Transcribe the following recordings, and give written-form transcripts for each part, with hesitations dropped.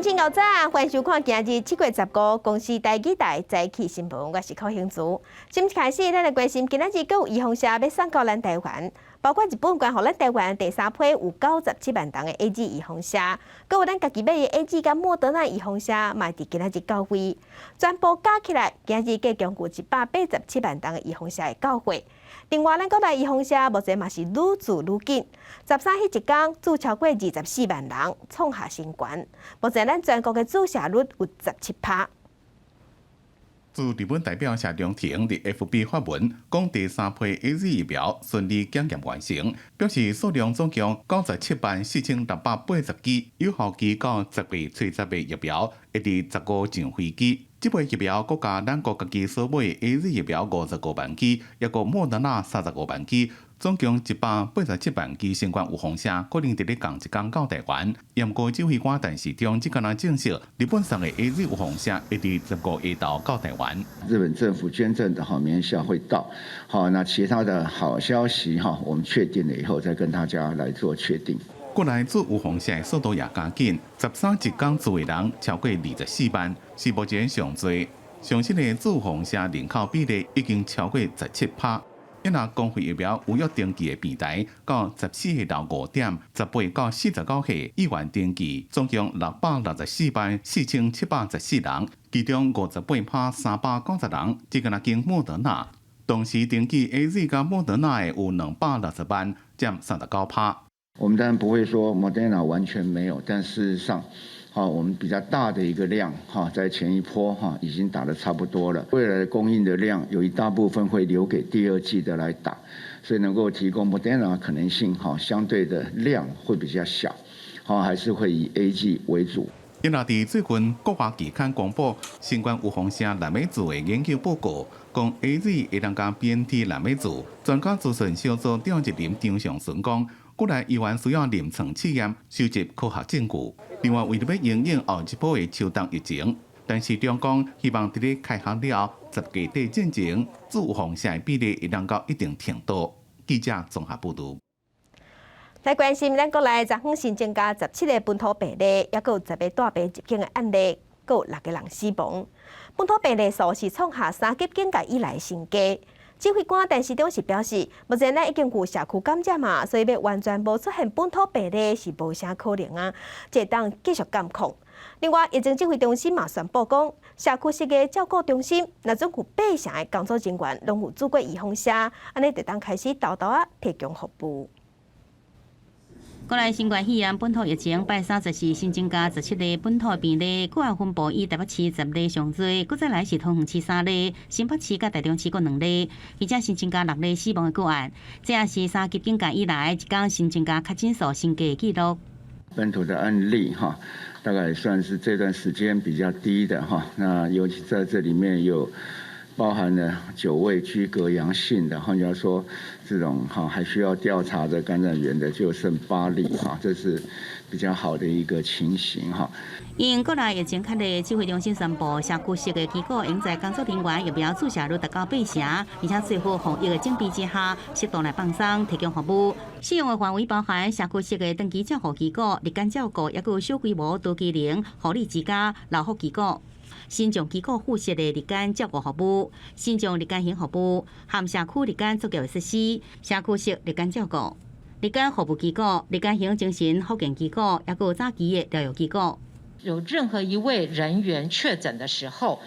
親牛早，歡迎收看今日7月15公視台語台早起新聞，我是柯興祖。新聞開始，咱來關心今仔日閣有預防射欲送到咱台灣，包括日本捐予咱台灣第三批有97萬筒的 AZ 預防射，閣有咱家己買的 AZ 佮莫德納預防射，嘛佇今仔日到位，全部加起來，今日計共有187萬筒的預防射會到貨。另外，咱國內預防射目前嘛是愈注愈緊，13彼一工注超過24萬人，創下新高。目前咱全國的注射率有17趴。駐日本代表謝長廷佇 FB 發文，講第三批 AZ 疫苗順利檢驗完成，表示數量總共97萬4680支，有效期到10月30的疫苗會佇15上飛機。這批疫苗閣加咱國家己所買的 AZ 疫苗55萬支，抑閣莫德納35萬支，總共187萬支新冠預防射，可能佇咧仝一工到台灣。毋過指揮官陳時中這工仔證實，日本送的 AZ 預防射會佇15下晝到台灣。日本政府捐贈的哈免疫效會到，好，那其他的好消息哈，我們確定了以後再跟大家來做確定。國內注預防射的速度也加緊，13一工注的人超過24萬，是目前上濟。上新的注預防射人口比例已經超過17趴。因若公費疫苗預約登記的平台，到14下晝5點，18到49歲意願登記，總共664萬4714人，其中58趴390人，這個若經莫德納，同時登記 AZ 佮莫德納的有260萬，佔39趴。我們當然不會說莫德納完全沒有，但事實上，哈，我們比較大的一個量，哈，在前一波哈已經打得差不多了。未來的供應的量有一大部分會留給第二劑的來打，所以能夠提供莫德納可能性，哈，相對的量會比較小，好，還是會以 AZ 為主。因為佇最近國外期刊公布新冠預防射納米子的研究報告，講 AZ 會當佮 BNT 納米子。專家諮詢小組召集人張上淳講，國內醫院需要臨床試驗，收集科學證據。另外，為著欲因應後一波的秋冬疫情，陳時中講希望佇咧開學了後10月底進前，注預防射的比例會當到一定程度。記者綜合報導。來關心咱國內昨昏新增加17個本土病例，抑閣有10個帶病入境的案例，閣有六個人死亡。本土病例數是創下三級警戒以來新低。指揮官陳時中是表示，目前咱已經有社區感染嘛，所以欲完全無出現本土病例是無啥可能啊，會當繼續監控。另外，疫情指揮中心嘛宣布講，社區式的照顧中心，若總有八成的工作人員攏有注過預防射，按呢就當開始沓沓仔提供服務。國內新冠肺炎本土疫情拜三14新增加17例本土病例，閣外分布以台北市10例上濟，閣再來是桃園市三例，新北市佮台中市各兩例，而且新增加六例死亡的個案，這也是三級警戒以來一工新增加確診數新低的紀錄。本土的案例哈，大概算是這段時間比較低的哈，那尤其在這裡面有包含了9位居隔陽性的，換句話說，這種哈還需要調查的感染源的就剩8例哈，這是比較好的一個情形哈。因國內疫情較熱，指揮中心宣布，社區式的機構應在工作人員疫苗注射率達到八成，而且做好防疫的準備之下，適當來放鬆提供服務。適用的範圍包含社區式的長期照護機構、日間照顧，抑閣有小規模多機能護理之家、老福機構。身障機構附設的日間照顧服務、身障日間型服務、含社區日間作業設施、社區式日間照顧、日間服務機構、日間型精神復健機構，抑閣有早期的療育機構。有任何一位人員確診的時候，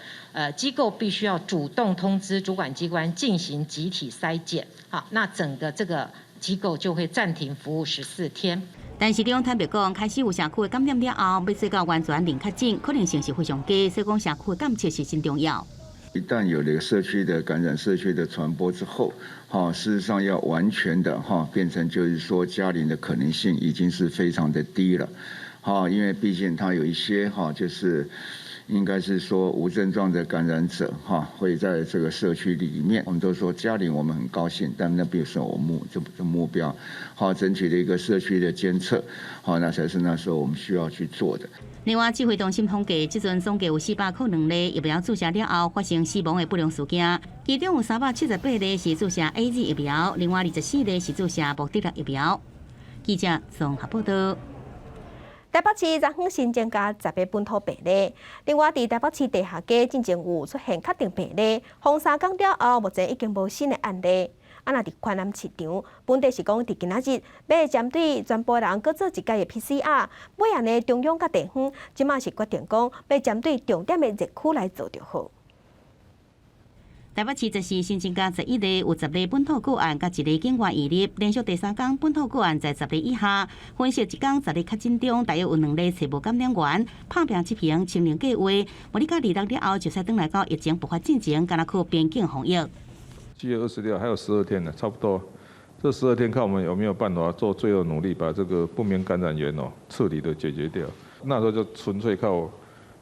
機構必須要主動通知主管機關進行集體篩檢，好，那整個這個機構就會暫停服務14天。陳時中坦白講，開始有社區的感染了後，欲做到完全零確診，可能性是非常低，所以講社區的監測是真重要。一旦有了社區的感染、社區的傳播之後，哈，事實上要完全的哈變成就是說加零的可能性已經是非常的低了，哈，因為畢竟它有一些哈就是應該是說無症狀的感染者哈會在這個社區裡面，我們都說加零我們很高興，但那並不是我目這這目標，好，整體的一個社區的監測，好，那才是那時候我們需要去做的。另外，指揮中心統計，這陣總計有402例疫苗注射了後發生死亡的不良事件，其中有378例是注射 AZ 疫苗，另外24例是注射莫德納疫苗。記者綜合報道。台北市昨昏新增加10个本土病例，另外佇台北市地下街進前有出現確定病例，封3工了後，目前已經無新的案例。啊，若佇環南市場，本地是講佇今仔日欲針對全部人閣做一擺的 PCR，尾仔呢中央佮地方，這馬是決定講欲針對重點的熱區來做就好。台北市這是新增加11例，有10例本土個案，佮一例境外移入，連續第三工本土個案在十例以下。分析一工10例確診中，大約有兩例揣無感染源，拍拚執行清零計劃。無你到26了後，就使轉來到疫情爆發進前，敢若靠邊境防疫。7月26還有十二天呢，差不多。這十二天看我們有沒有辦法做最後努力，把這個不明感染源哦徹底的解決掉。那時候就純粹靠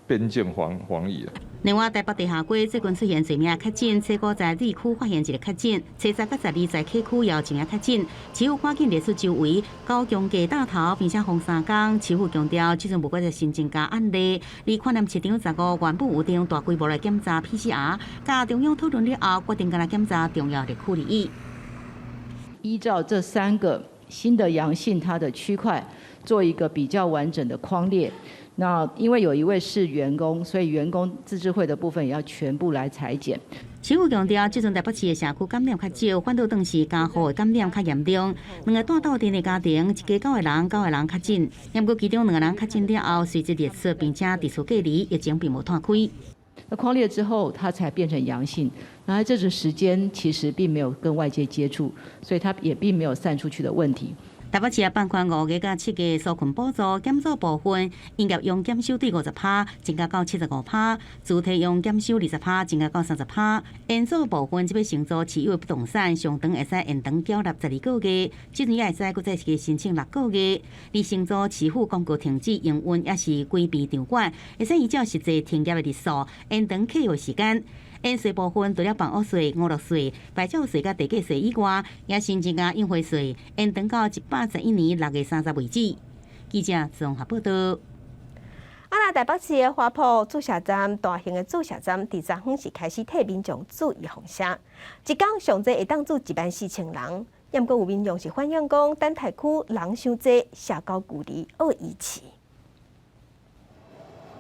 邊境防疫了。另外，台北地下街最近出現一名確診，初五在二區發現一個確診，初三佮12在北區也有一名確診。市府趕緊列出周圍高雄街大頭，並且封三工。市府強調，這陣無閣再新增加案例。而環南市場15原本有定大規模來檢查 PCR，佮中央討論了後，決定干焦檢查重要的區域。依照這三個新的陽性，它的區塊做一個比較完整的匡列。那因為有一位是員工，所以員工自治會的部分也要全部來採檢。市府強調，這陣台北市的社區感染較少，反倒當是家戶的感染較嚴重。兩个蹛鬥陣的家庭，一家九個人，九個人確診。毋過其中兩個人確診了後，隨即列出並且佇厝隔離，疫情並無湠開。那匡列之後，他才變成陽性。那這個時間其實並沒有跟外界接觸，所以他也並沒有散出去的問題。台北市也放寬5月佮7月紓困補助減租部分，營業用減收對50%，增加到75%；主體用減收20%，增加到30%。延租部分，這欲承租持有的不動產，上長會使延長繳納12個月，這陣也會使閣再去申請6個月。而承租市府公告停止營運，抑是關閉場館，會使依照實際停業的日數延長契約時間。延稅部分，除了房屋稅、娛樂稅、牌照稅佮地價稅以外，也新增加印花稅，延長到111年6月30為止。記者綜合報道。啊，那台北市的華埔注射站，大型的注射站，佇昨昏是開始替民眾注預防射，一工上濟會當注14,000人。毋過有民眾是反映講，等待區人傷濟，社交距離愛維持。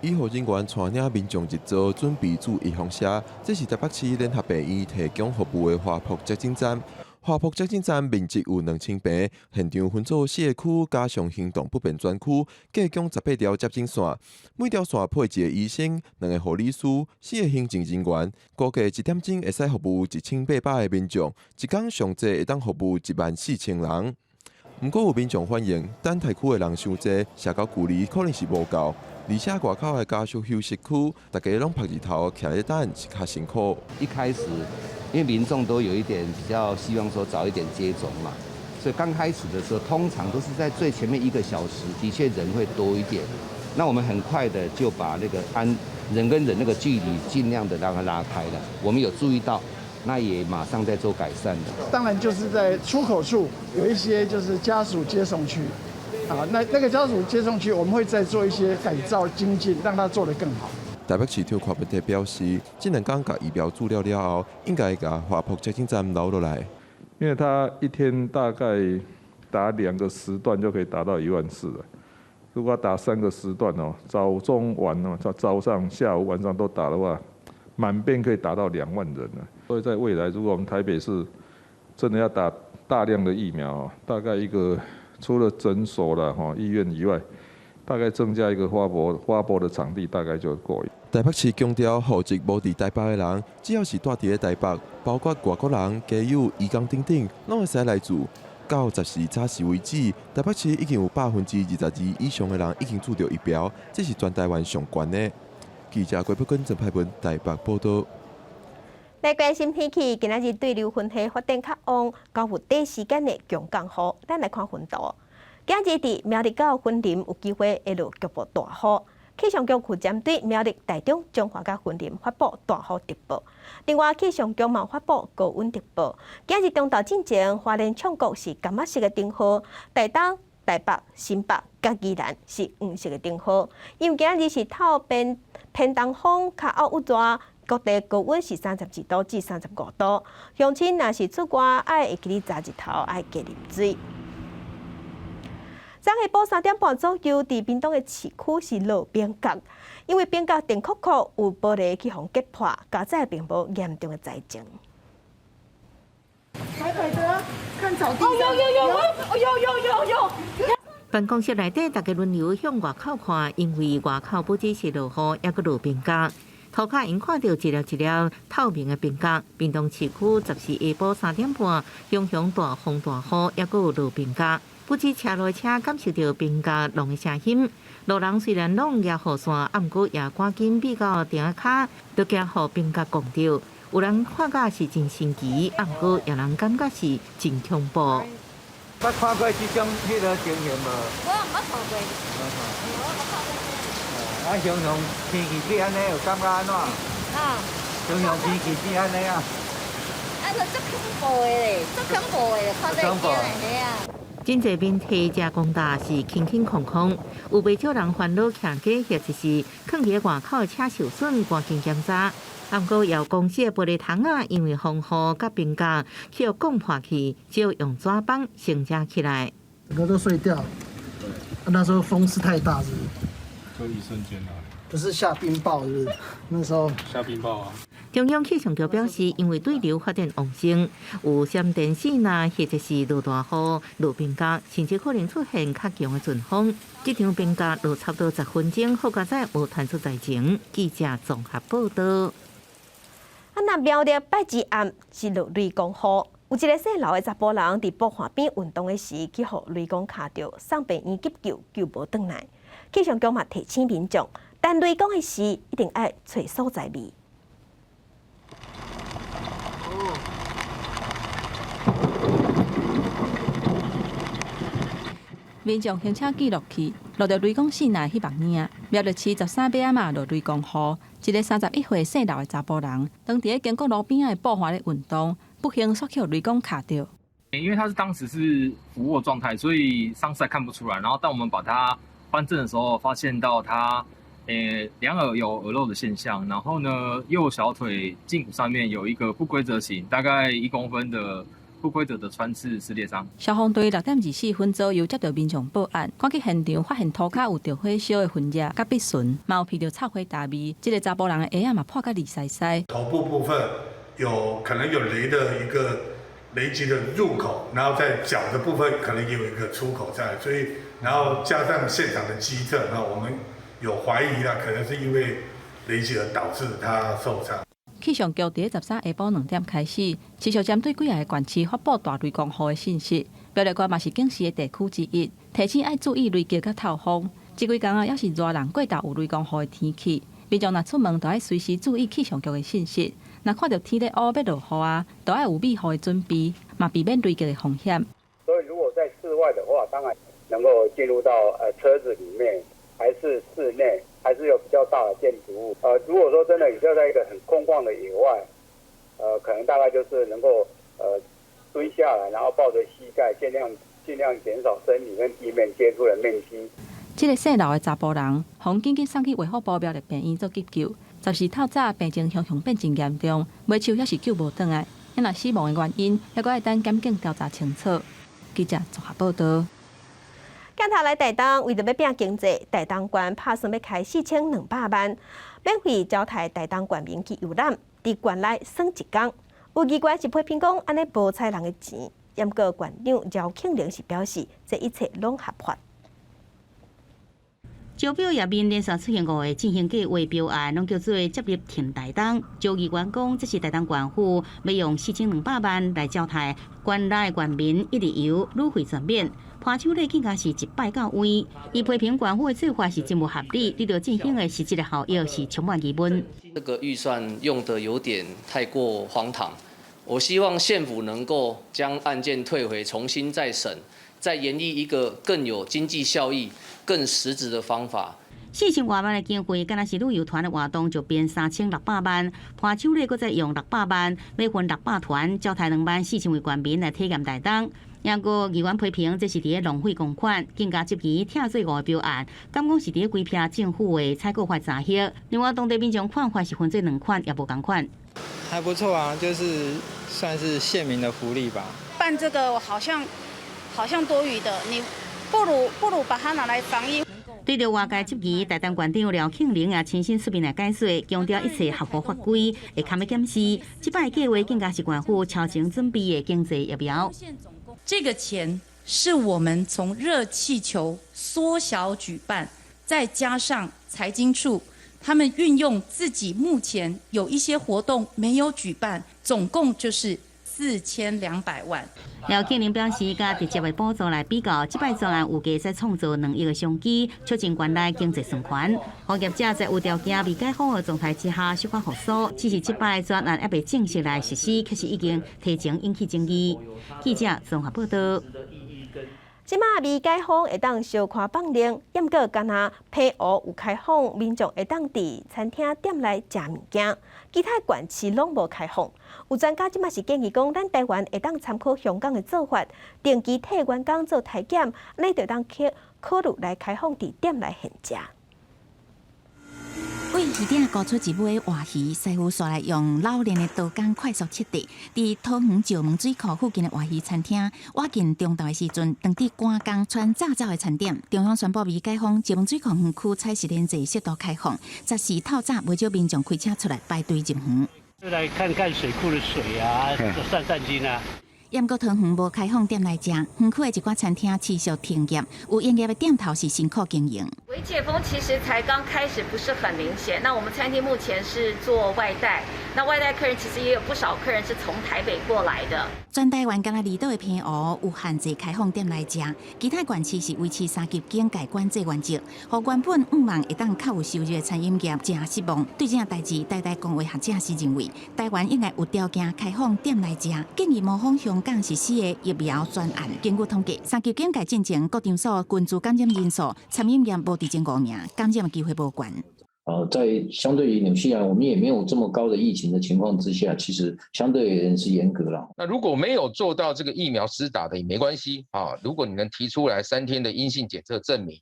醫護人員帶領民眾入座，準備注預防射。這是台北市聯合病院提供服務的華埔接種站。華埔接種站面積有2000坪，現場分做四個區，加上行動不便專區，計共18條接種線。每條線配一個醫生、兩個護理師、四個行政人員，估計一點鐘會使服務1800個民眾，一工上濟會當服務14,000人。毋過有民眾反映，等待區的人傷濟，社交距離可能是無夠，而且外口的家屬休息區，大家攏曝日頭徛咧等，是較辛苦。一開始，因為民眾都有一點比較希望說早一點接種嘛，所以剛開始的時候，通常都是在最前面一個小時，的確人會多一點。那我們很快的就把那個安人跟人那個距離盡量的讓它拉開了。我們有注意到。那也馬上在做改善的。當然就是在出口處有一些就是家屬接送區，啊，那個家屬接送區，我們會再做一些改造精進，讓它做得更好。台北市長柯文哲表示，這兩工共疫苗注了了後，應該共華埔接種站留落來。因為他一天大概打兩個時段就可以達到1.4萬了。如果打三個時段哦，早中晚哦，早上、下午、晚上都打的話，滿遍可以達到2萬人了。所以在未來，如果我們台北市真的要打大量的疫苗，大概一個除了診所了哈醫院以外，大概增加一個花博的場地，大概就夠。台北市強調，戶籍無佇台北的人，只要是住佇咧台北，包括外國人、家友、移工等等，攏會使來注。到14早時為止，台北市已經有22%以上的人已經注著疫苗，這是全台灣上懸的。記者郭碧君、陳派文台北報道。來關心天氣，今仔日對流雲系發展較旺，較有短時間的強降雨。咱來看雲圖，今仔日佇苗栗到雲林有機會會落局部大雨。氣象局有針對苗栗、台中、彰化佮雲林發布大雨特報。另外，氣象局嘛發布高溫特報。今日中晝進前，花蓮唱國是柑仔色的燈號，台東、台北、新北佮宜蘭是黃色的燈號。因為今仔日是透偏偏東風較漚雨大，各地高溫是32度至35度。鄉親若是出外，愛會記得遮日頭，愛加啉水。昨下晡3點半左右，佇屏東的市區是落冰角，因為冰角電殼殼有玻璃去予擊破，佳哉並無嚴重的災情。白白的，看草地上。有有有有有有有。辦公室內底，大家輪流向外口看，因為外口不只是落雨，猶閣落冰角。塗跤𪜶看著一粒一粒透明的冰角。屏東市區14下晡3點半，雄雄大風大雨，猶閣有落冰角。不止車路車感受著冰角浪的聲音。路人雖然攏舉雨傘，啊，毋過也趕緊避到埕仔跤，都驚予冰角摃著。有人看甲是真神奇，啊，毋過有人感覺是真恐怖。捌看過這種彼个情形無？我毋捌看過。啊，常常天氣變按呢，有感覺按怎？啊。常常天氣變按呢啊。啊，就足恐怖的咧，足恐怖的，看這驚的，嘿啊。真濟面提遮講大是輕輕空空，有袂少人煩惱徛街或者是囥佇外口的車受損，趕緊檢查。啊，毋過有公司的玻璃窗仔，因為風雨佮冰角去予摃破去，只有用紙板先遮起來。整個都碎掉。對。那時候風勢太大，是不是？就一瞬間啊。不是下冰雹，是不是？那時候。下冰雹啊！中央氣象局表示，因為對流發展旺盛，有閃電線啊，或者是落大雨、落冰角，甚至可能出現較強的陣風。這場冰角落差不多10分鐘，好佳哉無傳出災情。記者綜合報道。啊，那苗栗拜二暗是落雷公雨，有一个姓劉的查埔人佇瀑岸邊運動的時，去予雷公敲著，送病院急救，救無轉來。氣象局嘛提醒民眾，等雷公的時，一定愛揣所在避。民眾行車記錄器錄著雷公死來彼目影，苗栗市13尾仔嘛落雷公雨，一个31歲姓劉的查埔人，當佇咧經過路邊仔的瀑岸咧運動，不幸煞去予雷公敲著。因為他是當時是俯臥狀態，所以傷勢看不出來。然後當我們把他翻正的時候，發現到他兩耳有耳漏的現象，然後呢右小腿脛骨上面有一個不規則形，大概1公分的不規則的穿刺撕裂傷。消防隊6點24分左右接到民眾報案，趕去現場發現塗跤有著火燒的痕跡，佮鼻唇，嘛有鼻著臭火焦味。這个查埔人的鞋仔嘛破甲離屎屎。頭部部分有可能有雷的一個雷擊的入口，然後在腳的部分可能也有一個出口在，所以然後加上現場的跡證，那我們有懷疑啦，可能是因為雷擊而導致他受傷。氣象局佇咧13下晡2點開始，持續針對幾个縣市發布大雷公雨的信息。苗栗縣嘛是警示的地區之一，提醒愛注意雷擊佮透風。這幾工啊，猶是熱人過晝有雷公雨的天氣，民眾若出門，就愛隨時注意氣象局的信息。若看著天咧烏欲落雨啊，就愛有避雨的準備，嘛避免雷擊的風險。所以如果在室外的話，當然能夠進入到車子裡面，還是室內，還是有比較大的建築物。如果說真的你就在一個很空曠的野外，可能大概就是能夠蹲下來，然後抱着膝蓋，盡量減少身體跟地面接觸的面積。這个姓劉的查埔人，予緊緊送去衛福部苗栗病院做急救。14透早病情雄雄變真嚴重，尾手猶是救無轉來。若死亡的原因，猶閣愛等檢警調查清楚。記者綜合報道。鏡頭來台東，為著欲拼經濟，台東縣拍算欲開4200萬，免費招待台東縣民去遊覽，佇縣內耍一工。有議員是批評講，按呢無彩人的錢。毋過縣長饒慶鈴是表示，這一切攏合法。招標頁面連續出現五个進行計劃標案，攏叫做接入停台東。招議員講，這是台東縣府欲用4200萬來招待縣內縣民一日遊，旅費全免。伴手禮更加是一擺到位。伊批評縣府的做法是真無合理，對著進行的實質的效益是充滿疑問。這個預算用得有點太過荒唐，我希望縣府能夠將案件退回，重新再審，再研議一個更有經濟效益、更實質的方法。 4000外萬的經費，敢若是旅遊團的活動就變3600萬，伴手禮閣再用600萬，欲分600團，招待2萬4千位縣民來體驗台東。毋過議員批評這是佇咧浪費公款，更加質疑拆做五个標案，敢講是佇咧規避政府的採購法查核。另外，當地民眾看法是分做兩款，也無仝款。還不錯啊，就是算是縣民的福利吧。辦這個好像多餘的，你不如把它拿來防疫。對著外界質疑，台東縣長廖慶玲也親身出面來解說，強調一切合乎法規，會堪欲檢視。這擺計畫更加是縣府超前準備的經濟疫苗。這個錢是我們從熱氣球縮小舉辦，再加上財經處他們運用自己目前有一些活動沒有舉辦，總共就是4200萬。廖慶玲表示，佮直接的補助來比較，這擺專案有計在創造2億的商機，促進縣內經濟循環。予業者在有條件未解封的狀態之下，小可復甦。只是這擺專案猶未正式來實施，卻是已經提前引起爭議。記者綜合報道。這馬未解封會當小可放冗，毋過干焦澎湖有開放，民眾會當佇餐廳店內食物件，其他縣市攏無開放。有專家這馬是建議講，咱台灣會當參考香港的做法，定期替員工做體檢，按呢就當考慮來開放佇店內現食。對魚頂高出一尾活魚，師傅煞來用老練的刀工快速切塊。佇桃園石門水庫附近的活魚餐廳，倚近中晝的時陣，當地趕工傳炸走的餐點。中央宣布未解封，石門水庫園區採實聯制適度開放，十四透早袂少民眾開車出來排隊入園。就來看看水庫的水啊，散散心啊。毋過桃園無開放店內食，園區的一寡餐廳持續停業，有營業的店頭是辛苦經營。微解封其實才剛開始，不是很明顯。那我們餐廳目前是做外帶，那外帶客人其實也有不少客人是從台北過來的。全台灣干焦離島的澎湖有限制開放店內食，其他縣市是維持三級警戒管制原則，予原本向望會當較有收入的餐飲業誠失望。對這件代誌，台大公衛學者是認為，台灣應該有條件開放店內食，建議模仿香港實施的疫苗專案。根據統計，三級警戒進前，各場所群聚感染人數，餐飲業無佇前五名，感染機會無懸。在相對於紐西蘭，我們也沒有這麼高的疫情的情況之下，其實相對而言是嚴格了。那如果沒有做到這個疫苗施打的也沒關係啊，如果你能提出來3天的陰性檢測證明。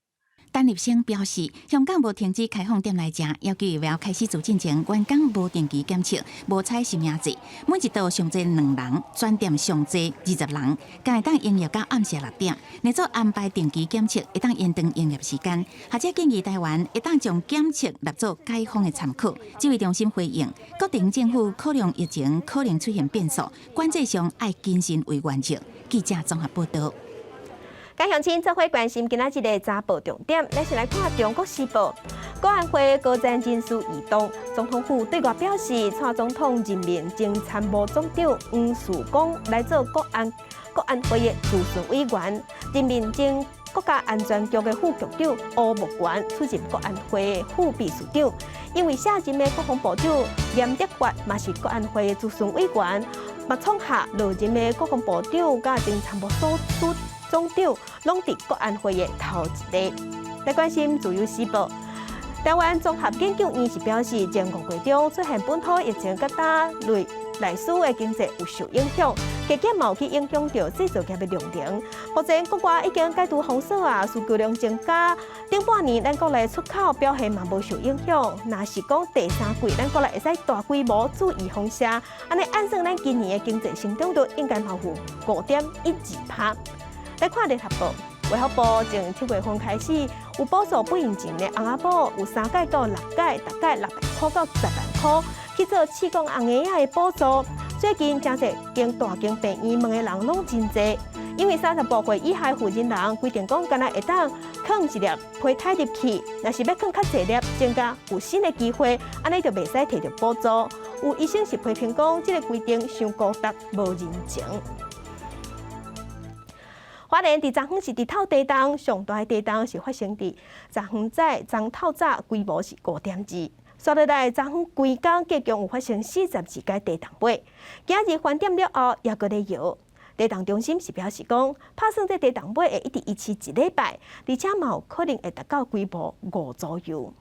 陳立生表示，香港無停止開放店內食，要求疫苗開始做進前，員工無定期檢測，無採實名制，每一桌上濟兩人，全店上濟20人，敢會當營業到暗時6點。若做安排定期檢測，會當延長營業時間。學者建議台灣會當將檢測納做解封的參考。指揮中心回應，各地政府考量疫情可能出現變數，管制上愛謹慎為原則。記者綜合報道。佮鄉親做伙關心今仔日的早報重點，咱先來看《中國時報》。國安會高層人事異動，總統府對外表示，蔡總統任命前參謀總長黃樹光來做國安會的諮詢委員，任命前國家安全局的副局長吳木源出任國安會的副秘書長。因為卸任的國防部長嚴德發嘛是國安會的諮詢委員，嘛創下落任的國防部長佮前參謀總長攏佇國安會的頭一个。來關心自由時報，台灣綜合研究院是表示，前5月中出現本土疫情，佮帶來內需的經濟有受影響，加減嘛有去影響著製造業的量能。目前國外已經解除封鎖啊，需求量增加。頂半年咱國內出口表現嘛無受影響。若是講第三季咱國內會使大規模注預防射，按呢按算咱今年的經濟成長率應該嘛有5.12%。來看聯合報，衛福部從7月份開始有補助不孕症的翁仔某，有三屆到六屆，逐屆6萬塊到10萬塊去做試管紅嬰仔的補助。最近誠濟間大間病院問的人攏真濟，因為35歲以下婦人人規定講，干焦會當囥一粒胚胎入去，若是欲囥較濟粒，增加有新的機會，按呢就袂使提著補助。有醫生是批評講，這个規定傷孤獨，無人情。花蓮佇昨昏是日頭地動，上大的地動是發生佇昨昏早，昨透早規模是5.2。煞落來，昨昏規工計共有發生42個地動尾，今日翻點了後，猶閣咧搖。地動中心是表示講，拍算這地動尾會一直維持一禮拜，而且嘛有可能會達到規模5左右。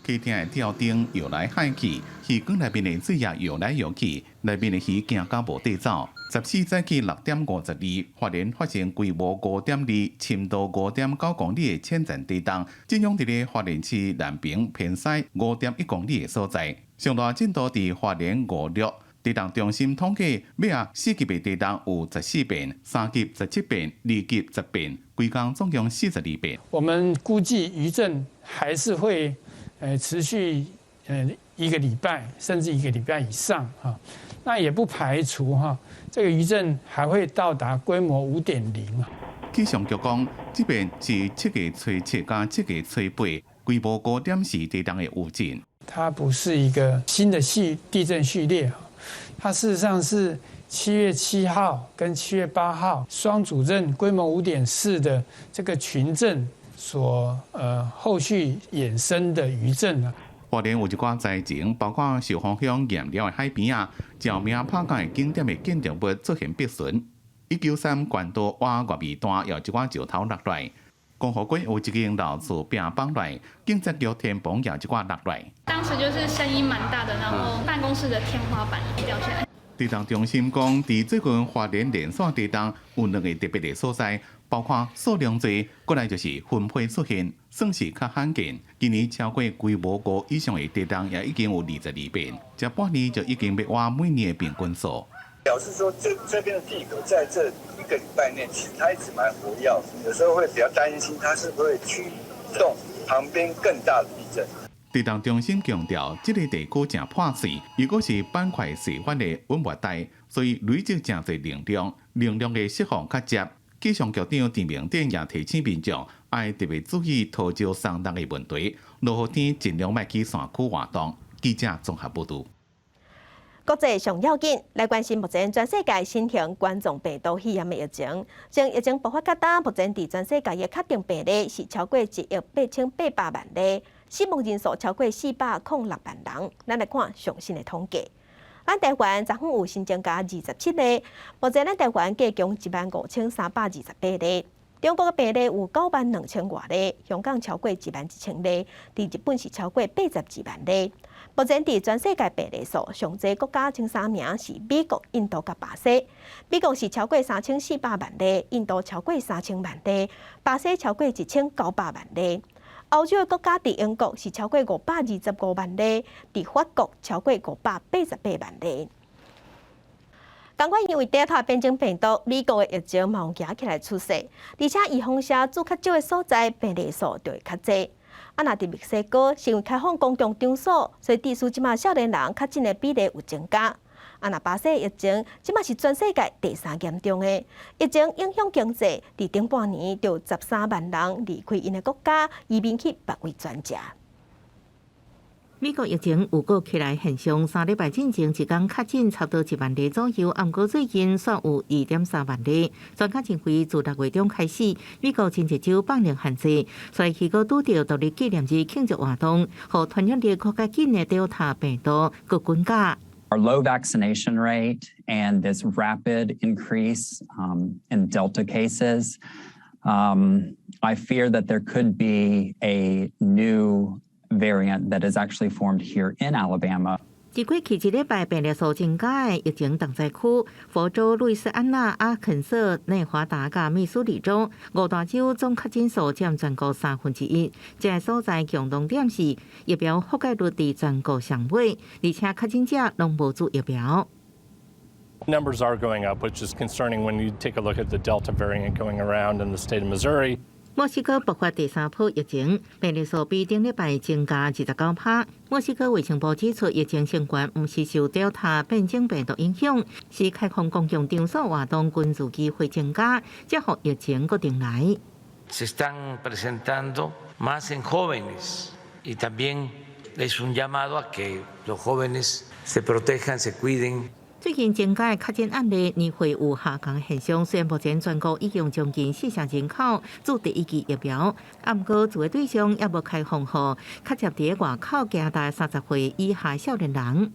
客廳的吊燈搖來晃去，魚缸內面的水也搖來搖去，內面的魚驚甲無地走。14早起6點52，花蓮發生規模5.2、深度5.9公里的淺層地動，震央佇咧花蓮市南平偏西5.1公里的所在。上大震度佇花蓮五鹿，地動中心統計，尾仔4級的地動有14遍，3級17遍，2級10遍，規工總共42遍。我們估計餘震還是會持續一個禮拜，甚至一個禮拜以上哈。那也不排除哈，這個餘震還會到達規模5.0啊。氣象局講，這遍是7月初7佮7月初8，規模5.4地動的餘震。它不是一個新的地震序列。它事實上是7月7號跟7月8號雙主震規模5.4的這個群震所後續衍生的餘震啊。花蓮有一寡災情，包括壽豐鄉鹽寮的海邊仔，照明拍甲的景點的建築物出現破損。193關道倚外尾段有一寡石頭落來，光復街有一間老厝壁崩來，警察局天棚也有一寡落來。當時就是聲音蠻大的，然後辦公室的天花板掉下來。地動中心講，佇最近花蓮連續地動有兩個特別的所在，包括數量濟，過來就是分批出現，算是較罕見。今年超過規模5以上的地動也已經有22遍，這半年就已經欲倚每年的平均數。表示說這邊的地殼在這一個禮拜內，其實它一直蠻活躍，有時候會比較擔心它是不是會驅動旁邊更大的地震。地動中心強調，這個地區誠破碎，如果是板塊細分的穩熱帶，所以累積誠濟能量，能量的釋放較捷。氣象局長陳明典也提醒民眾，愛特別注意土石鬆動的問題，落雨天盡量莫去山區活動。記者綜合報導。國際上要緊來關心目前全世界新型冠狀病毒肺炎的疫情。從疫情爆發到今，目前佇全世界的確定病例是超過1億8800萬例，死亡人數超過406萬人。咱來看上新的統計。咱台灣昨昏有新增加27例，目前咱台灣計共15,328例。中國的病例有9萬2千外例，香港超過1萬1千例，佇日本是超過82萬例。目前佇全世界病例數上濟國家前三名是美國、印度佮巴西。美國是超過3400萬例，印度超過3000萬例，巴西超過1900萬例。歐洲的國家佇英國是超過525萬例，佇法國超過588萬例。仝款因為 Delta 變種病毒，美國的疫情嘛有行起來趨勢，而且預防射注較少的所在，病例數就會較濟。啊，若佇墨西哥，是因為開放公共場所，所以致使這馬少年人確診的比例有增加。啊，若巴西疫情，這馬是全世界第三嚴重的疫情，影響經濟，佇頂半年就13萬人離開𪜶的國家，移民去別位轉食。美國疫情有閣起來現象，3禮拜進前一工確診差不多1萬例左右，毋過最近煞有2.3萬例。專家認為，自6月中開始，美國真濟州放寬限制，所以彼個拄著獨立紀念日慶祝活動，予傳染力閣較緊的 Delta 病毒閣滾加。 Our low vaccination rate and this rapid increase in Delta cases, I fear that there could be a new variant that is actually formed here in Alabama. 佇過去一禮拜病例數增加的疫情重災區，佛州、路易斯安那、阿肯色、內華達佮密蘇里州五大州總確診數佔全國1/3。這个所在共同點是疫苗覆蓋率佇全國上尾，而且確診者攏無注疫苗。 Numbers are going up, which is concerning when you take a look at the Delta variant going around in the state of Missouri. 墨西哥爆發第三波疫情，病例數比頂禮拜增加29%。墨西哥衛生部指出，疫情升懸毋是受 Delta 變種病毒影響，是開放公共場所活動群聚機會增加，才予疫情閣重來。 Se están presentando más en jóvenes y también es un llamado a que los jóvenes se protejan, se cuiden. 最近增加的確診案例年歲有下降現象，雖然目前全國已經將近4成人口注第一劑疫苗，毋過注的對象猶無開放予較捷佇外口行大30歲以下少年人。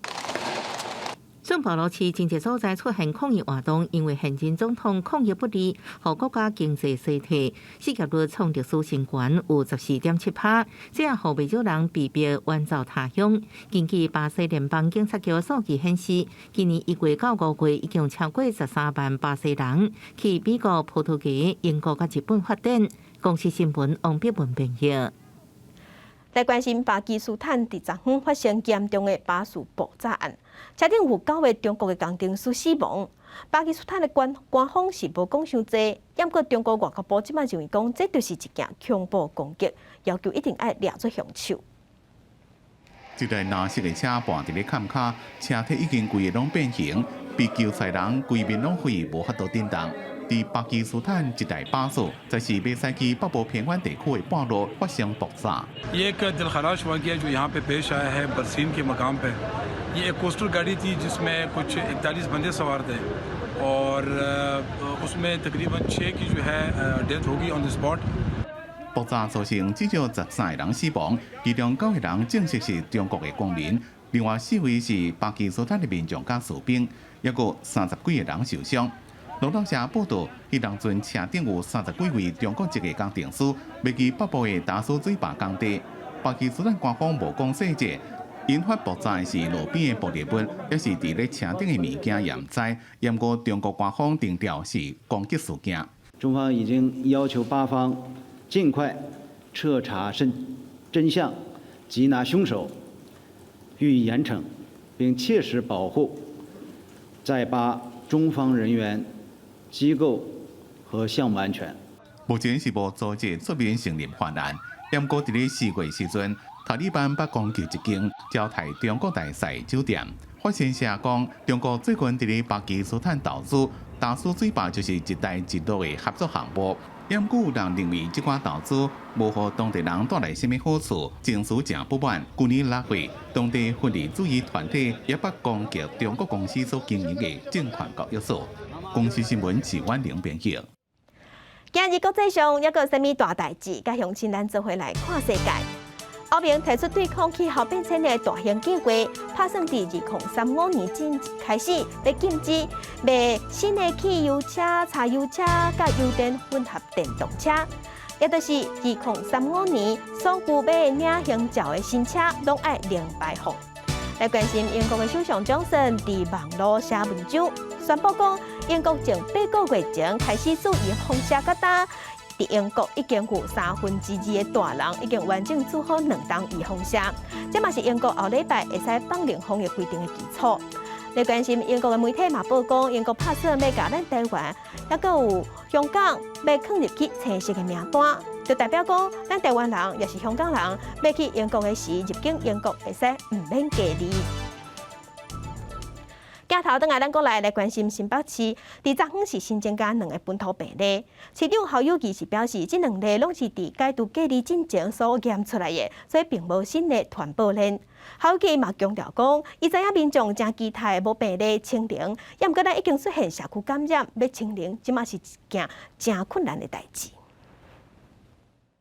聖保羅市真濟所在出現抗議活動，因為現任總統抗疫不力，予國家經濟衰退，失業率創歷史新高，有14.7%，這也予袂少人被逼遠走他鄉。根據巴西聯邦警察局數據顯示，今年1月到5月已經超過13萬巴西人去美國、葡萄牙、英國佮日本發展。公視新聞王碧文編譯。來關心巴基斯坦佇昨昏發生嚴重的巴士爆炸案，車頂有九个中國的工程師死亡。巴基斯坦的官官方是無講傷濟，毋過中國外交部這擺認為講，這就是一件恐怖攻擊，要求一定愛掠做兇手。這台藍色的車絆佇咧崁跤，車體已經規个攏變形，被救出人規面攏毀，無法度振動。佇巴基斯坦一台巴士，就是欲駛去北部偏遠地區的半路發生爆炸。 ये एक दिलखराश वाक़या जो यहाँ पे पेश आया है बरसीन के मकाम पे। ये एक कोस्टर गाड़ी थी जिसमें कुछ 41 बंदे सवार थे और उसमें तकरीबन 6 की जो है डेथ हो गई on the spot。爆炸造成至少13個人死亡，其中九個人證實是中國的公民，另外四位是巴基斯坦的民眾佮士兵，抑閣30幾個人受傷。路透社報道，彼當陣車頂有30幾位中國籍的工程師，欲去北部的達蘇水壩工地。巴基斯坦官方無講細節，引發爆炸的是路邊的爆裂物，抑是佇咧車頂的物件，也毋知。毋過中國官方定調是攻擊事件。中方已經要求巴方盡快徹查真相，緝拿兇手，予以嚴懲，並切實保護在巴中方人員、機構和項目安全。目前是無組織出面承認犯案。毋過佇咧4月時陣，塔利班捌攻擊一間招待中國大使酒店。法新社講，中國最近佇咧巴基斯坦投資達蘇水壩，就是一帶一路的合作項目。毋過有人認為這款投資無予當地人帶來啥物好處，情緒誠不滿。舊年6月，當地分離主義團體也捌攻擊中國公司所經營的證券交易所。公視新聞徐婉玲編輯。今日國際上猶閣有啥物大代誌，佮鄉親咱做伙來看世界。歐盟提出對抗氣候變遷的大型計劃，拍算佇2035年前開始，欲禁止賣新的汽油車、柴油車、佮油電混合電動車，也就是2035年所有欲領行照的新車攏愛零排放。來關心英國的首相強森佇網路寫文章，宣布講英國從8個月前開始注預防射到今，佇英國已經有2/3的大人已經完整注好兩針預防射，這嘛是英國後禮拜會使放寬防疫規定的基礎。來關心英國的媒體嘛報講，英國拍算欲共咱台灣，抑閣有香港欲放入去青色的名單，就代表講咱台灣人抑是香港人，欲去英國的時入境英國會使毋免隔離。鏡頭轉來，咱國內來關心新北市，佇昨昏是新增加兩个本土病例。市長侯友宜是表示，這兩例攏是佇解除隔離進前所驗出來的，所以並無新的傳播鏈。侯友宜嘛強調講，伊知影民眾誠期待無病例清零，抑毋過咱已經出現社區感染，欲清零，這馬是一件誠困難的代誌。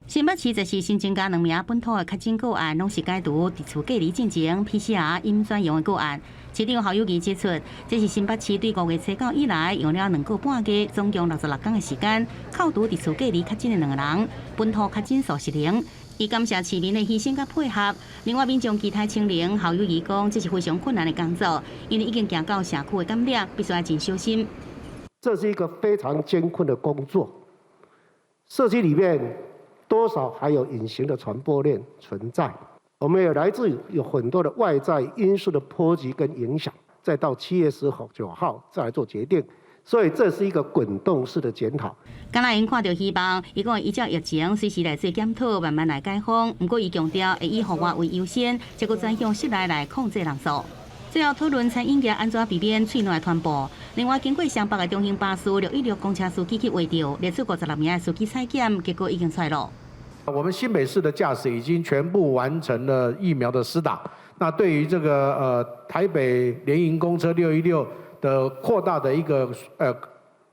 新北市就是新增加兩名本土的確診個案，攏是解除佇厝隔離進前 PCR 陰轉陽的個案。市長侯友宜指出，這是新北市對5月初9以來用了2個半月，總共66工的時間，扣除佇厝隔離確診的兩個人，本土確診數是零。伊感謝市民的犧牲佮配合。另外，民眾期待清零，侯友宜講這是非常困難的工作，因為已經行到社區的感染，必須愛真小心。這是一個非常艱困的工作，社區裡面多少還有隱形的傳播鏈存在，我們也來自有很多的外在因素的波及跟影響，再到7月19號再來做決定，所以這是一個滾動式的檢討。敢若𪜶看著希望，伊講依照疫情隨時來做檢討，慢慢來解封。毋過伊強調會以戶外為優先，這閣轉向室內來控制人數。最後討論餐飲業按怎避免喙內傳播。另外，經過雙北的中興巴士616公車司機去畫著，列出56名的司機採檢，結果已經出來了。我們新北市的駕駛已經全部完成了疫苗的施打。那對於這個台北聯營公車616的擴大的一個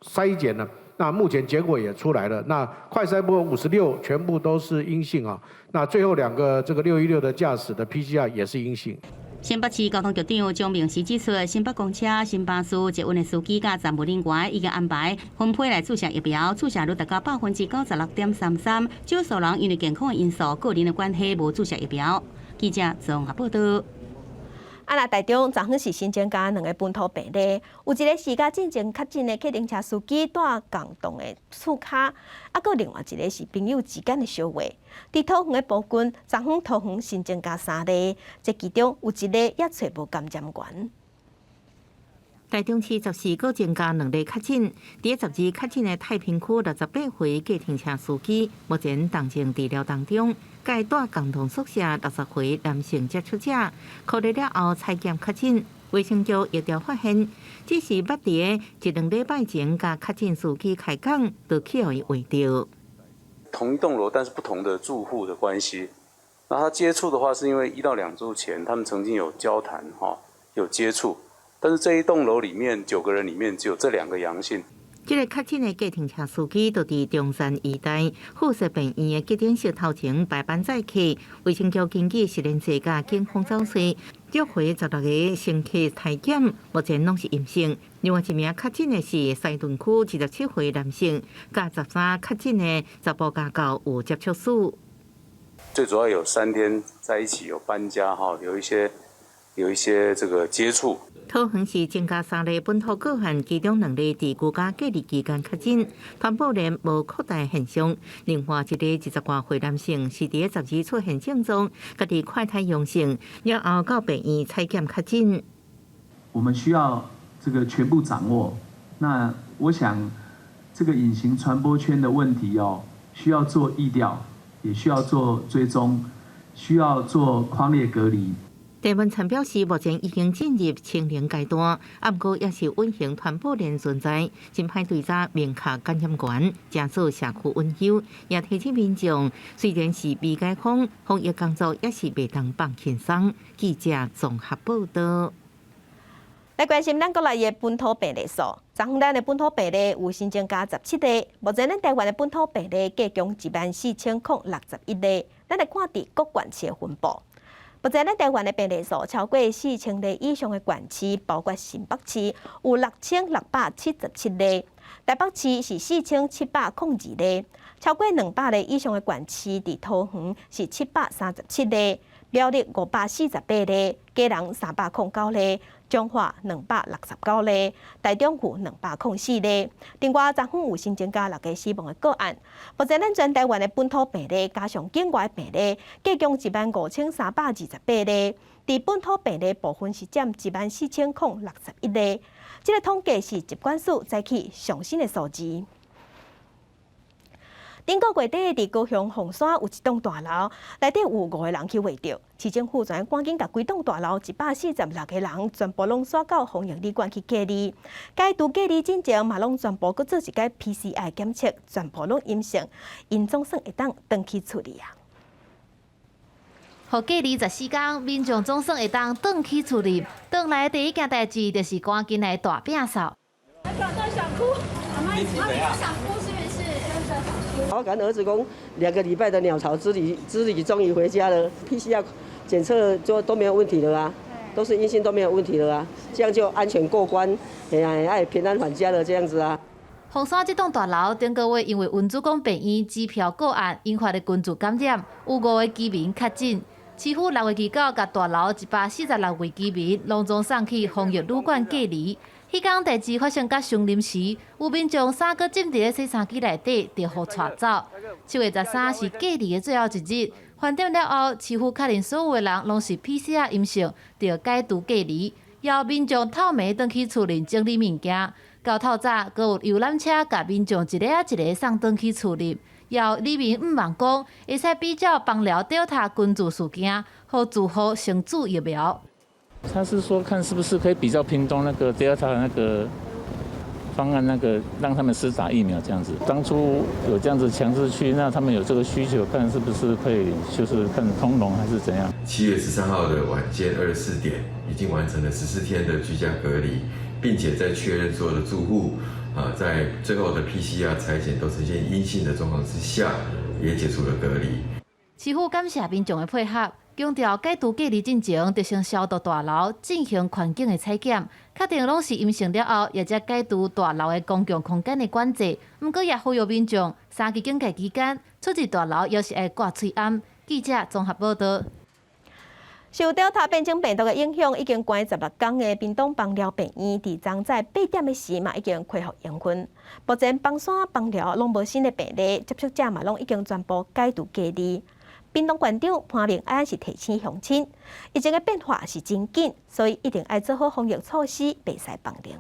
篩檢呢，那目前結果也出來了。那快篩部分56全部都是陰性啊。那最後兩個這個616的駕駛的 PCR 也是陰性。新北市交通局長張明時指出，新北公車、新巴士、捷運的司機佮站務人員已經安排分批來注射疫苗，注射率達到96.33%。少數人因為健康的因素、個人的關係無注射疫苗。記者綜合報道。啊，若台中昨昏是新增加兩个本土病例，有一个是佮進前確診的計程車司機蹛仝棟的厝跤，啊，閣另外一个是朋友之間的相話。佇桃園的埔郡，昨昏桃園新增加三例，這其中有一个猶揣無感染源。台中市14閣增加兩例確診，佇12確診的太平區68歲計程車司機，目前重症治療當中。佮伊蹛仝棟宿舍60歲男性接觸者，隔離了後採檢確診，衛生局疫調發現，只是捌佇一兩禮拜前佮確診司機開講，就去予伊話著。同一棟樓，但是不同的住戶的關係。那他接觸的話，是因為1到2週前，他們曾經有交談，哈，有接觸。但是這一棟樓裡面9個人裡面只有這兩個陽性。這个確診的計程車司機，就佇中山醫大附設病院的急診室頭前排班載客。衛生局根據實聯制佮警方走揣，召回16个乘客篩檢，目前攏是陰性。另外一名確診的是西屯區27歲男性，佮13確診的查埔家狗有接觸史。最主要有3天在一起，有搬家哈，有一些這個接觸。桃園市增加三例本土個案，其中兩例佇居家隔離期間確診，傳播鏈無擴大現象。另外一个20外歲男性是佇12出現症狀，家己快篩陽性，了後到病院採檢確診。我們需要這個全部掌握。那我想，這個隱形傳播圈的問題哦，需要做疫調，也需要做追蹤，需要做匡列隔離。鄭文燦表示，目前已經進入清零階段，毋過猶是隱形傳播鏈存在，真歹追查明確感染源，誠做社區隱憂，也提醒民眾，雖然是未解封，防疫工作猶是袂當放輕鬆。記者綜合報道。來關心咱國內的本土病例數，昨昏咱的本土病例有新增加17例，目前咱台灣的本土病例計共14,061例。咱來看佇各縣市的分布。目前咱台灣的病例數超過4000例以上的縣市，包括新北市有6677例，台北市是4702例，超過200例以上的縣市，佇桃園是737例，苗栗548例，基隆309例，彰化269例，台中有204例。另外，昨昏有新增加六个死亡的個案。目前咱全台灣的本土病例加上境外病例，計共15,328例。佇本土病例部分是佔14,061例。這个統計是疾管署早起上新的數字。頂個月底，佇高雄鳳山有一棟大樓，內底有五個人去穢著，市政府昨趕緊共規棟大樓146個人全部攏徙到防疫旅館去隔離。解除隔離進前嘛，攏全部閣做一擺 PCR 檢測，全部攏陰性，𪜶總算會當轉去厝裡啊。予隔離14工，民眾總算會當轉去厝裡。轉來第一件代誌就是趕緊來大摒掃。想哭，媽媽，你想哭是不是？我跟兒子講，2個禮拜的鳥巢之旅終於回家了，PCR 檢測就都沒有問題了啊，都是陰性都沒有問題了啊，這樣就安全過關，哎呀，愛平安返家了這樣子啊。鳳山這棟大樓頂個月因為溫子光病院支票個案引發的群聚感染，有五个居民確診。市府6月29共大樓146位居民攏總送去防疫旅館隔離。彼工代誌發生甲傷臨時，有民眾衫閣浸佇咧洗衫機內底，就予帶走。7月13是隔離的最後一日，盤點了後，市府確認所有的人攏是 PCR 陰性，就解除隔離，予民眾透暝轉去厝裡整理物件。到透早，閣有遊覽車共民眾一个仔一个送轉去厝裡。予里民向望講，會使比照枋寮 Delta 群聚事件，予住戶先注疫苗。他是說看是不是可以比照屏東那個 Delta 那個方案，那個讓他們施打疫苗這樣子。當初有這樣子強制去，那他們有這個需求，看是不是可以就是看通融還是怎樣。7月13號的晚間24點，已經完成了14天的居家隔離，並且在確認所有的住戶啊，在最後的 PCR 採檢都呈現陰性的狀況之下，也解除了隔離。市府感謝民眾的配合。強調解除隔離進前，就先消毒大樓，進行環境的採檢，確定攏是陰性了後，也才解除大樓的公共空間的管制。毋過也呼籲民眾，三級警戒期間出入大樓，猶是愛掛喙罨。記者綜合報道。受 Delta 變種病毒的影響，已經關16工的屏東枋寮病院，佇昨早8點的時嘛已經恢復營運。目前枋山、枋寮攏無新的病例，接觸者嘛攏已經全部解除隔離。屏東縣長潘孟安是提醒鄉親，疫情的變化是真緊，所以一定愛做好防疫措施，袂使放任。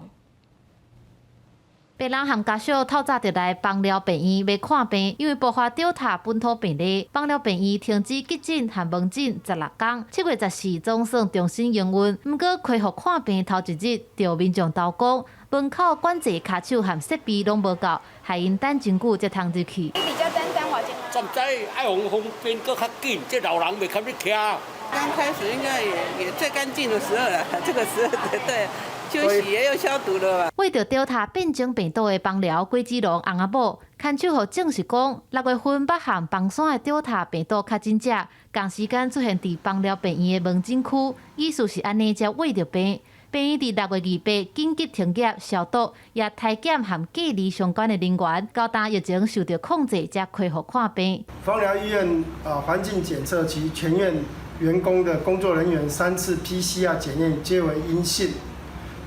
病人和家屬透早就來枋寮病院欲看病，因為爆發 Delta 本土病例，枋寮病院停止急診和門診16工。7月14總算重新營運，毋過恢復看病頭一日，就民眾投講，門口管制跤手和設備攏無夠，害𪜶等真久才通入去。你比較單單話怎知愛防方便閣較緊，這老人袂堪得徛。剛開始應該也最乾淨的時候了，這個時候對。休息也有消毒了吧？為著 Delta 變種病毒的枋寮鬼子龍翁仔某，牽手予證實講，6月份北韓枋山的 Delta 病毒確診者，仝時間出現佇枋寮病院的門診區，意思是按呢才穢著病。病院佇6月28緊急停業消毒，也篩檢和隔離相關的人員，到今疫情受著控制，才恢復看病。枋寮醫院啊，環境檢測及全院員工的工作人員三次 PCR 檢驗皆為陰性。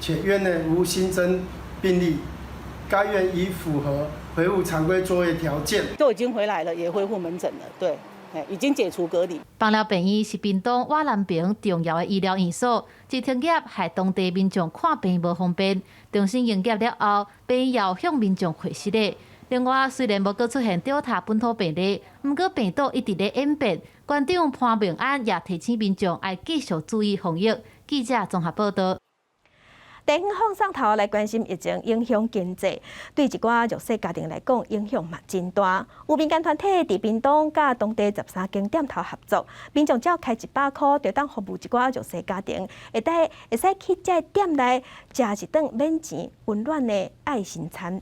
且院內無新增病例，該院已符合恢復常規作業條件。都已經回來了，也恢復門診了，對，已經解除隔離。枋寮病院是屏東瓦南平重要的醫療院所，一停業害當地民眾看病無方便。重新營業了後，病院又向民眾回實的。另外，雖然無閣出現 Delta 本土病例，毋過病毒一直咧演變。縣長潘孟安也提醒民眾愛繼續注意防疫。記者綜合報道。地方放送頭來關心疫情影響經濟，對一寡弱勢家庭來講影響嘛真大。有民間團體佇屏東佮當地13間店頭合作，民眾只要開100箍，就當服務一寡弱勢家庭，會使去這店內食一頓免錢溫暖的愛心餐。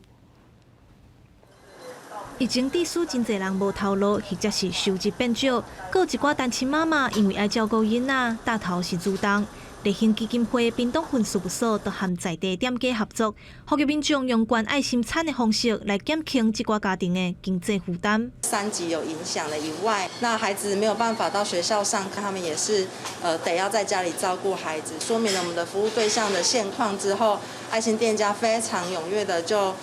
疫情致使真濟人無頭路，或者是收入變少，閣有一寡單親媽媽因為愛照顧囡仔，擔頭是負重。麗興基金會屏東分事務所就和在地店家合作，呼籲民眾用捐愛心餐的方式來減輕這寡家庭的經濟負擔。三級有影響了以外，那孩子沒有辦法到學校上課，他們也是得要在家裡照顧孩子。說明了我們的服務對象的現況之後，愛心店家非常踴躍的就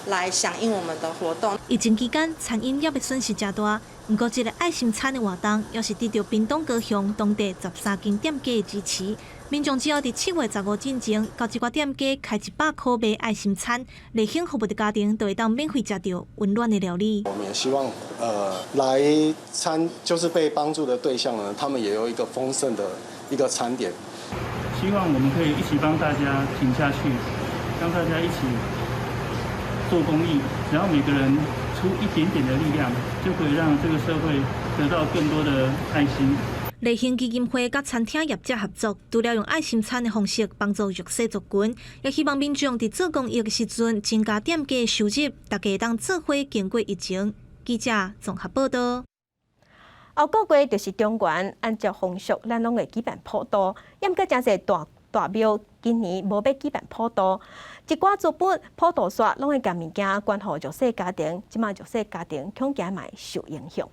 來響應我們的活動。疫情期間，餐飲業的損失誠大，毋過這个愛心餐的活動，也是得著屏東高雄當地13間店家的支持。民眾只要佇7月15進前，到這寡店家開100箍買愛心餐，麗興服務的家庭就會當免費食著溫暖的料理。我們也希望，來餐就是被幫助的對象呢，他們也有一個豐盛的一個餐點。希望我們可以一起幫大家挺下去，讓大家一起做公益，只要每個人出一點點的力量，就可以讓這個社會得到更多的愛心。麗興基金會佮餐廳業者合作，除了用愛心餐的方式幫助弱勢族群，也希望民眾佇做公益的時陣增加店家的收入，大家會當做伙經過疫情。記者綜合報道。後個月就是中元，按照風俗，咱攏會舉辦普渡，毋過誠濟大大廟今年無欲舉辦普渡，一寡資本普渡煞攏會共物件捐予弱勢家庭，這馬弱勢家庭恐驚嘛會受影響。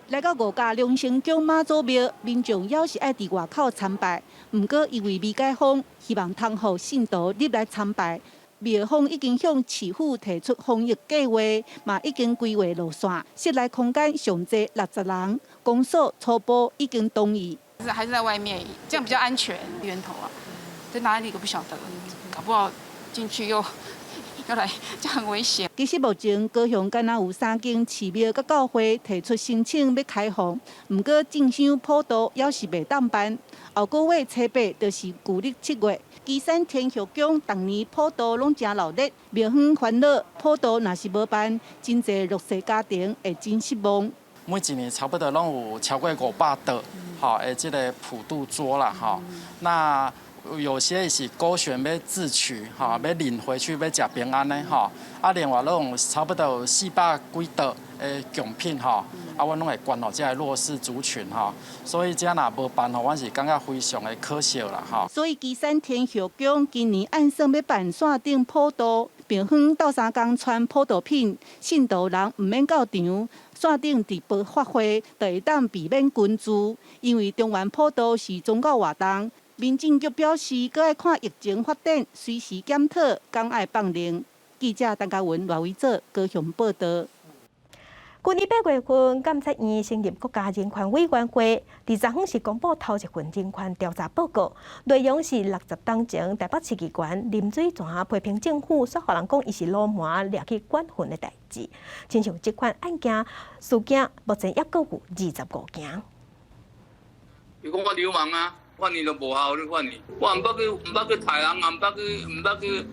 來到五甲龍生宮媽祖廟，民眾猶是愛佇外口參拜，毋過因為未解封，希望通予信徒入來參拜。廟方已經向市府提出防疫計劃，嘛已經規劃路線，室內空間上濟60人，公所初步已經同意。還是在外面，這樣比較安全。源頭啊，在哪裡都不曉得，搞不好進去又又來，這樣很危險。其實目前高雄敢若有三間寺廟佮教會提出申請欲開放，毋過進香普渡猶是袂當辦。後個月初八就是舊曆7月，旗山天后宮逐年普渡攏誠鬧熱，廟方煩惱普渡若是無辦，真濟弱勢家庭會真失望。每一年差不多攏有超過500桌，吼，的這个普渡桌啦，吼。那有些是勾選欲自取，吼，欲領回去欲食平安的，吼。啊，另外攏有差不多有400幾桌的貢品，吼。啊，阮攏會捐予這个弱勢族群，吼。所以這若無辦吼，阮是感覺非常的可惜啦，吼。所以旗山天后宮今年按算欲辦線頂普渡，廟方鬥相共傳普渡品，信徒人毋免到場，線頂佇爆發會就會當避免群聚，因為中元普渡是宗教活動。民政局表示，閣愛看疫情發展，隨時檢討，敢愛放令。記者陳嘉文、賴維祖高雄報道。舊年8月份，監察院成立國家人權委員會，佇昨昏是公布頭一份人權調查報告，內容是60冬前台北市議員林水泉批評政府，煞予人講伊是流氓掠去管訓的代誌。親像這款案件事件，目前猶閣有25件。伊講我流氓啊，法院都無效，你法院，我毋捌去，毋捌去刣人，也毋捌去，毋捌去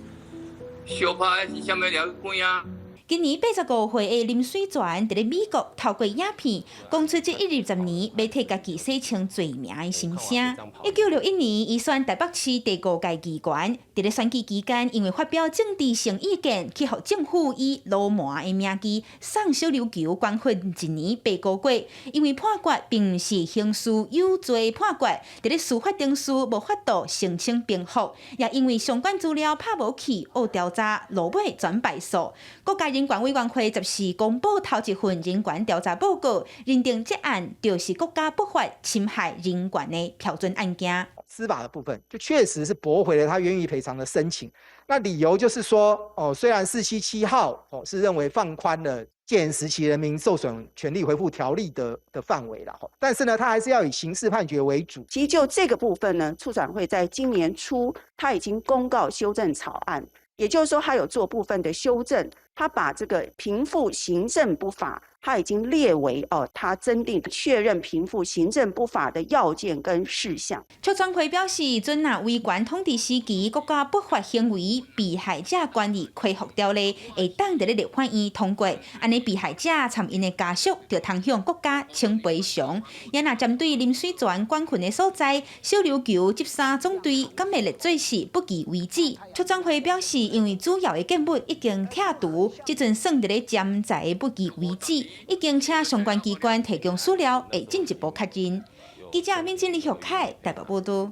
相拍，是啥物掠去關啊？今年85歲的林水泉，佇咧美國透過影片講出這20年欲替家己洗清罪名的心聲。1961年，伊選台北市第五屆議員，佇咧選舉期間，因為發表政治性意見，去予政府以流氓的名義送小琉球關訓一年八個月。因為判決並毋是刑事有罪判決，佇咧司法程序無法度申請平復，也因為相關資料拍無去，學調查落尾轉敗訴。國家人權委員會十四公布頭一份人權調查報告，認定這案就是國家不法侵害人權的標準案件。司法的部分就確實是駁回了他願意賠償的申請。那理由就是說，哦，雖然477號哦是認為放寬了戒嚴時期人民受損權利恢復條例的範圍啦，但是呢，他還是要以刑事判決為主。其實就這個部分呢，促轉會在今年初，他已經公告修正草案，也就是說，他有做部分的修正，他把這個平復行政不法，他已經列為哦，他增訂確認平復行政不法的要件跟事項。促轉會表示，準若威權統治時期國家不法行為被害者權利恢復條例會當佇咧立法院通過，按呢被害者參𪜶的家屬就通向國家請賠償。也若針對林水泉管訓的所在，小琉球執三總隊敢會列做是不義遺址？促轉會表示，因為主要的建物已經拆除，這陣算佇咧潛在的不義遺址。已經請相關機關提供資料，會進一步確認。記者免經李玉凱台北報道。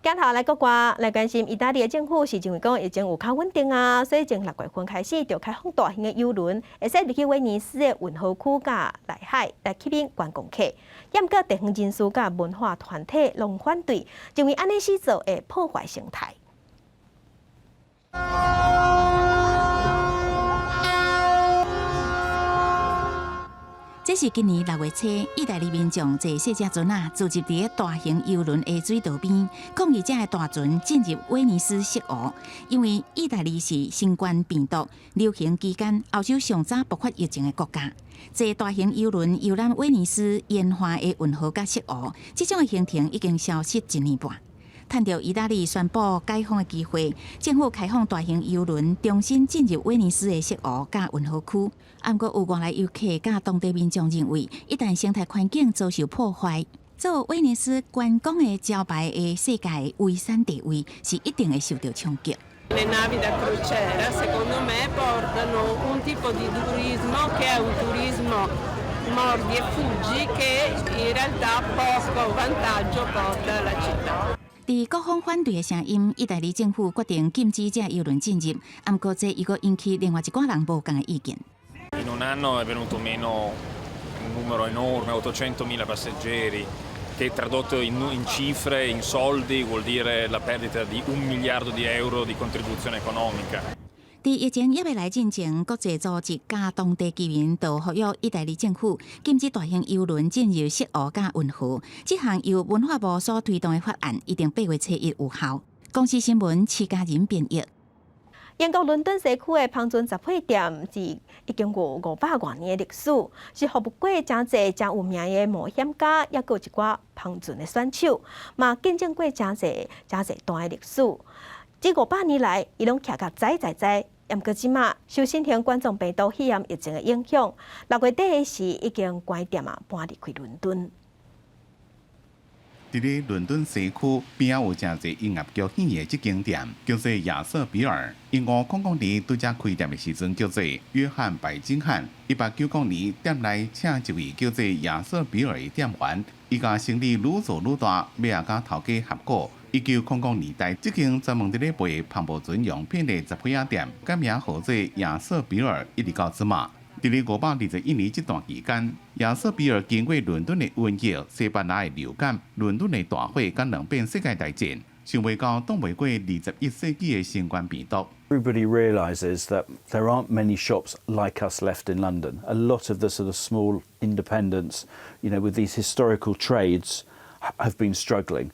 鏡頭來國外來關心，意大利的政府是認為講疫情有較穩定啊，所以從6月份開始就開放大型的郵輪，會使入去威尼斯的運河區佮內海來吸引觀光客。毋過地方人士佮文化團體攏反對，認為按呢勢做會破壞生態。這是今年6月初，意大利民眾坐細隻船仔，聚集佇大型郵輪的水道邊，抗議這个大船進入威尼斯瀉湖。因為意大利是新冠病毒流行期間歐洲上早爆發疫情的國家，坐大型郵輪遊覽威尼斯沿岸的運河佮瀉湖，這種的行程已經消失一年半。趁著意大利宣布解封的機會，政府開放大型郵輪重新進入威尼斯的瀉湖佮運河區。毋過有外來遊客佮當地民眾認為，一旦生態環境遭受破壞，做威尼斯觀光的招牌的世界遺產地位是一定會受到衝擊。 Le navi da crociera secondo me portano un tipo di turismo che è un turismo mordi e fuggi che in realtà poco vantaggio porta alla città。佇各方反對的聲音，意大利政府決定禁止這郵輪進入。毋過這又閣引起另外一寡人無仝的意見。 In un anno è venuto meno un numero enorme, 800.000 passeggeri, che tradotto in cifre, in soldi, vuol dire la perdita di 1 miliardo di euro di contribuzione economica。佇疫情猶未來進前，國際組織佮當地居民都呼籲意大利政府禁止大型郵輪進入瀉湖佮運河。這項由文化部所推動的法案，一定8月初一有效。公視新聞徐家仁編譯。英國倫敦西區的帆船雜貨店是已經有500外年的歷史，是服務過誠濟誠有名的冒險家，抑閣有一寡帆船的選手，嘛見證過誠濟誠濟段的歷史。這500年來，伊攏徛甲在在在。毋過這馬受新型冠狀病毒肺炎疫情的影響，6月底的時已經關店啊，搬離開倫敦。佇咧倫敦西區邊仔有誠濟音樂交響樂這間店，叫做亞瑟比爾。1500年拄才開店的時陣，叫做約翰白金漢。1890年，店內請一位叫做亞瑟比爾的店員，伊共生意愈做愈大，尾仔佮頭家合股。1900年代，這間專門佇咧賣帆布船用品的雜貨仔店，改名號做亞瑟比爾，一直到這馬。佇咧521年這段期間，亞瑟比爾經過倫敦的瘟疫、西班牙的流感、倫敦的大火，佮兩遍世界大戰，想袂到擋袂過21世紀的新冠病毒。 Everybody realizes that there aren't many shops like us left in London. A lot of the sort of small independents, with these historical trades, have been struggling.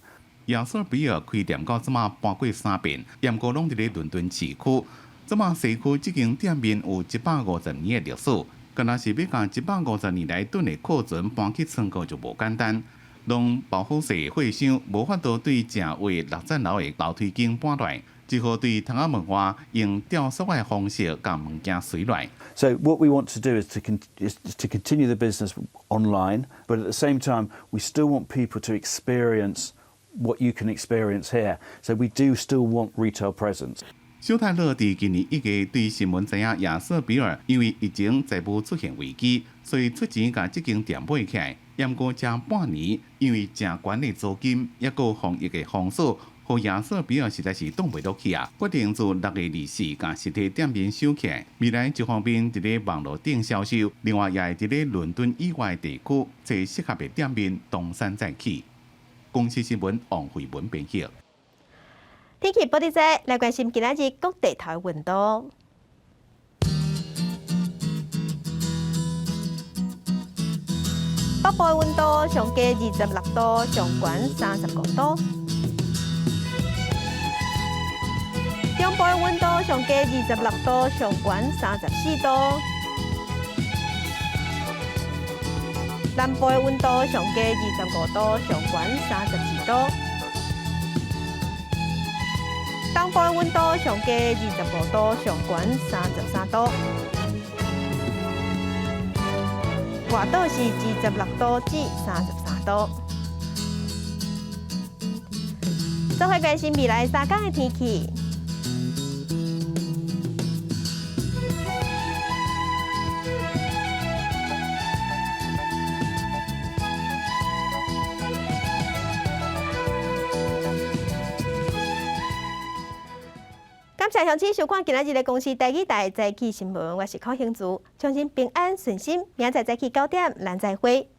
亞瑟比爾開店到這馬搬過三遍，毋過攏佇咧倫敦市區。這馬西區這間店面有150年的歷史，敢若是欲共150年來囤的庫存搬去倉庫就無簡單。攏包好勢貨箱，無法度對正位六層樓的樓梯間搬來，只好對窗仔門外用吊索的方式共物件隨來。 So what we want to do is to continue the business online, but at the same time we still want people to experience what you can experience here. So we do still want retail presence. 小泰勒佇今年1月對新聞知影亞瑟比爾因為疫情財務出現危機，所以出錢共這間店買起來。毋過才半年，因為誠懸的租金，抑閣防疫的封鎖，予亞瑟比爾實在是擋袂落去啊！決定自6月24共實體店面收起來。未來一方面佇咧網路頂銷售，另外也會佇咧倫敦以外地區揣適合的店面東山再起。公視新聞王慧文編譯。天氣報你知，來關心今仔日各地頭的溫度。北部的溫度上低26度，上懸35度。中部的溫度上低26度，上懸34度。南部的溫度上低25度，上懸32度。東部的溫度上低25度，上懸33度。外島是26度至33度。做伙關心未來3工的天氣。感謝鄉親收看今仔日的公視台語台早起新聞，我是柯興竹，相信平安順心，明仔載早起9點，咱再會。